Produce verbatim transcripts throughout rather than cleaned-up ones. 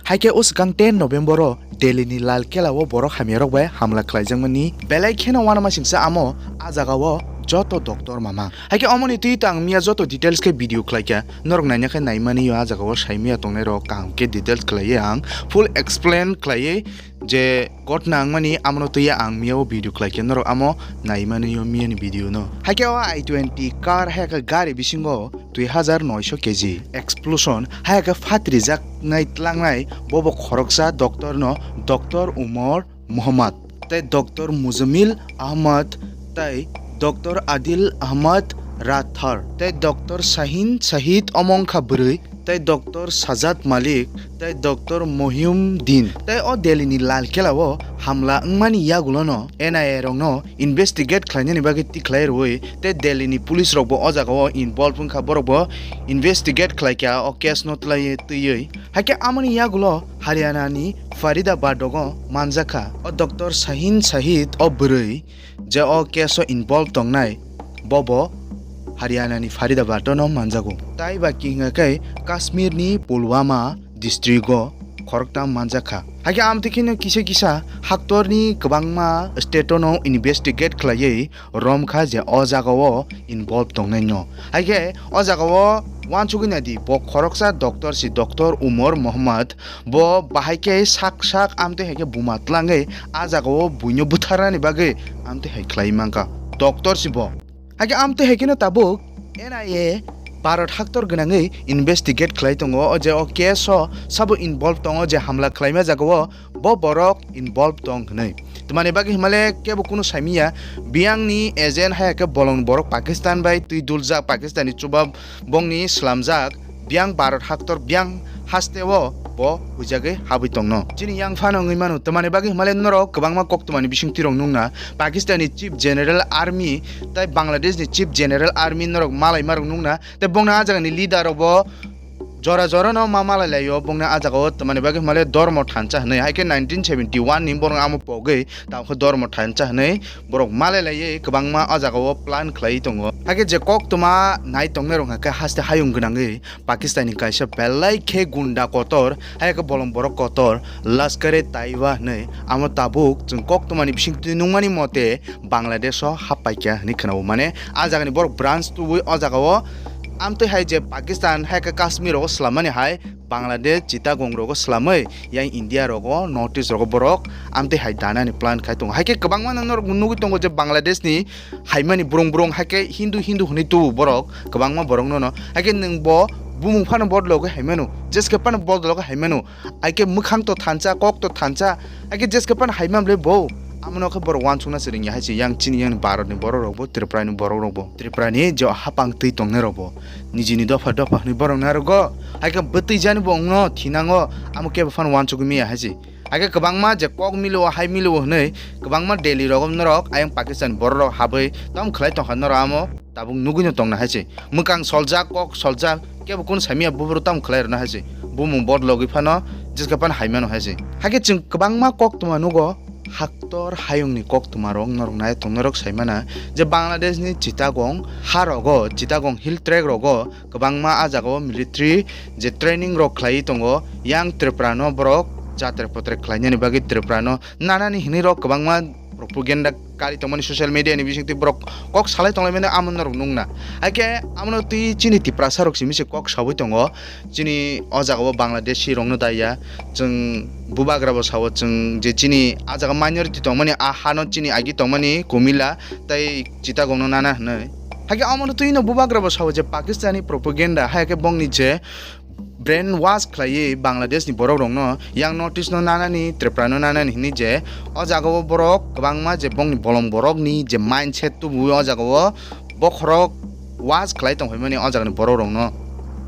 Haikhe o swkang ten November o Delhi ni Lal Kela o borok hamya rok bai hamla khlaijakmani belai kheno uanamasingcha amo a jaga o joto doctor mama. Haikhe omoni twi tang miya joto details khe video khlaikha. Norok naina khe naimani o a jaga o saimaya tongnai rok kaham khe details khlaiwi ang full explain khlaiwi je gotna wngmani amono twiya ang miya o video khlaikha, norok amo naimani o miya ni video no. Haikhe o I twenty car haikhe gari bisingo twi hajar noisho K G explosion haikhe phatrijak nai tlangnai bobo khoroksa doctor no, Doctor Umar Muhammad tei Doctor Muzamil Ahmad tei Doctor Adil Ahmad Rathar tei Doctor Sahin Shahid omongkha bwrwi tei Doctor Sajad Malik tei Doctor Mohiuddin tei o Delhi ni Lal Kela o hamla wngmani yagulono N I A rokno investigate khlainani bagwi tikhlai rwui tei Delhi ni police rokbo o jagao involve wngkha, borokbo investigate khlaikha o case no twlaiwi twiwi. Haikhe amoni yagulo Haryana ni Faridabad rogo manjakha o Doctor Sahin Shahid o bwrwi je o case o involve tongnai, bobo Haryana ni Faridabad no manjago. Tai ba ki hwnga khe Kashmir ni Pulwama district o khoroktham manjakha. Haikhe amtwi kheno kisa kisa haktorni kwbangma state-o no investigate khlaiwi romkha je o jagao involve tongnaino. Haikhe o jagao uansugwi naidi, bo khoroksa doctor si, Doctor Umar Muhammad, bo bahai khe sak sak amtwi hai khe buma tlangwi a jagao buino butharnani bagwi amtwi hai khlai mankha. Doctor si bo. Haikhe amtwi hai kheno tabuk N I A Bharat haktor gwnangwi investigate khlai tongo, o je o case o sabo involve tongo, je hamla khlaima jagao bo borok involve tong hwnwi. Twmani bagwi himale kebo kunu saimiya, biyangni agent hai khe bolong borok Pakistan bai twi duljak, Pakistani chuba bongni slamjak, biyang Bharat haktor biyang hasteo bo huijagwi habwi tongno. Chini yang phano wngwi mano, twmani bagwi himale norok kwbangma koktwmani bisingtwi rok nukna, Pakistani Chief General Army tai Bangladesh ni Chief General Army norok malai marok nukna, tei bongni a jagani leader rok bo jora jora no ma malai laio, bongni a jagao twmani bagwi himale dormo thansa hwnwi, haikhe nineteen seventy one ni borok amo pogwi tabukhe dormo thansa hwnwi borok malai laiwi kwbangma o jagao plan khlaiwi tongo. Haikhe je koktwma nai tongnai rok hwnkhe haste hayung gwnangwi Pakistan ni kaisa belai khe gunda kotor, hai khe bolong borok kotor, Lashkar-e-Taiba hwnwi, amo tabuk chwng koktwmani bisingtwi nukmani mote Bangladesh o hap paikha hwnwi khwnao. Mane, a jagani borok branch tubui o jagao amtwi hai je Pakistan hai khe Kashmir rogo swlammani hai Bangladesh, Chittagong rogo swlamwi yang India rogo, North East rogo borok amtwi hai danani plan khai tongo. Hai khe kwbangma norok nugwi tongo je Bangladesh ni haimani brung brung, hai khe Hindu Hindu hwnwi tubu borok, kwbangma borok nono. Hai khe nwng bo bumung phano bodologwi haimano, jeske phano bodologwi haimano, hai khe mwkhang to thansa, kok to thansa, hai khe jeske phano haimam le bo. Amono khe borok uansukna se ringya hai se, yang chini yang Bharat ni borok rok bo, Tripura ni borok rok bo, Tripura ni je hapang twi tongnai rok bo, nijini dopha dopha hwnwi borok narogo, hai khe bwtwi jani bo wngno thinango, amo kebo phano uansukgwi manya hai se. Haikhe kwbangma je kok milo, hai milo hwnwi kwbangma Delhi rogo norok ayang Pakistan borok rok habwi tamo khlai tongkha norok amo tabuk nugwino tongna hai se. Mwkang soljak, kok soljak, kebo kunu saimanya buphuru tamo khlai rwna hai se. Bumung bodologwi phano jeska phano hai mano hai se. Haikhe chwng kwbangma koktwma nugo, haktor hayungni koktwma rok norok nai tong norok sai mana je Bangladesh ni Chittagong ha rogo, Chittagong hill tract rogo kwbangma a jagao military je training rok khlaiwi tongo, yang Tripura no borok jatre potre khlainani bagwi Tripura no nanani hinwi rok kwbangma propaganda kari tongmani social media ni bisingtwi borok kok salai tonglaimani amo norok nukna. Haikhe amono twi chini Tiprasa rok simi se kok saui tongo, chini o jagao Bangladeshi rokno daiya, chwng bubagra bo sao chwng je chini a jaga minority tongmani, a hano chini agi tongmani Kumila tei Chittagong no nana hinwi. Haikhe amono twino bubagra bo sao je Pakistani propaganda, hai khe bongni je brain wash khlaiwi Bangladesh ni borok rokno yang North East no nanani, Tripura no nanani hinwi je o jagao borok kwbangma je bongni bolong borokni je mindset tubuwi o jagao bokhorok wash khlai tongphaimani o jagani borok rokno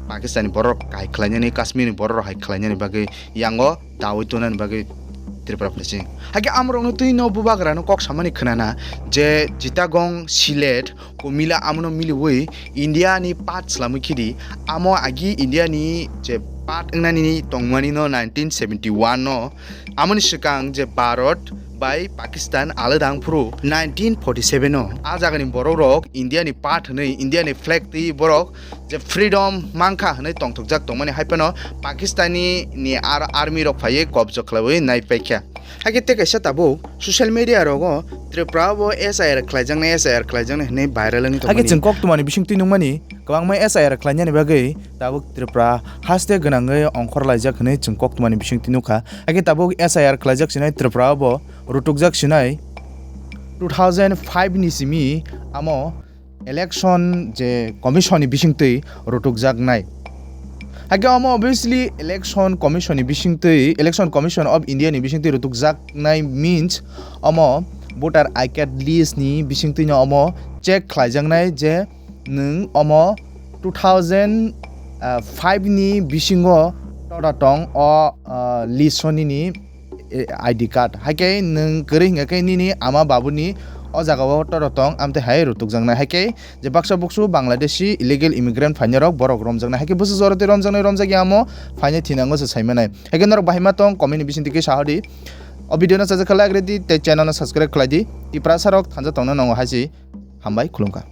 Pakistani borok hai khlainani, Kashmir ni borok rok hai khlainani bagwi yango dawi tonani bagwi Tripura phaising. Haikhe amorokno twino bubagrano kok samani khwnana je Chittagong, Sylhet, Kumila amono miliwi India ni part swlamwi khidi, amo agi India ni je part wngnani tongmani no nineteen seventy one no, amoni swkang je Bharat bai Pakistan alada wngphuru nineteen forty seven o a jagani borok rok India ni part hwnwi, India ni flag twi borok je freedom mankha hwnwi tongthokjak tongmani hai phano Pakistani ni ar-, army rok phaiwi kobjo khlaiwi naipaikha. Hakhe tei kaisa tabuk social media rogo Tripura o bo S I R khlaijaknai, S I R khlaijaknai hwnwi viral wngwi tongmani. Hakhe chwng koktwmani bisingtwi nukmani kwbangma S I R khlainani bagwi tabuk Tripura haste gwnangwi ongkhorlaijak hwnwi chwng koktwmani bisingtwi nukha. Hakhe tabuk S I R khlaijak sinai Tripura o bo rutukjak sinai two thousand five ni simi amo election je commission ni bisingtwi rutukjaknai. Hakhe omo obviously election commission ni bisingtwi, Election Commission of India ni bisingtwi rutukjaknai means omo voter I card list ni bisingtwi no omo check khlaijaknai je nwng omo two thousand five ni bisingo toda tong o, ah, list o nini eh, I D card. Haikhe nwng kwrwi hwnkha khe nini ama babuni o jagao toda tong, amtwi hai rutukjaknai. Haikhe je baksa buksu Bangladeshi illegal immigrant phainai rok borok romjaknai. Haikhe bwswk jora twi romjaknai, romjakya amo phainai thinango se saimanai. Haikhe norok bahai ma tong comment ni bisingtwi khe sahodi. O video no sajak khe like rwdi tei channel no subscribe khlaidi. Tiprasa rok thanja tongna nango hai se. Hambai, khulumkha.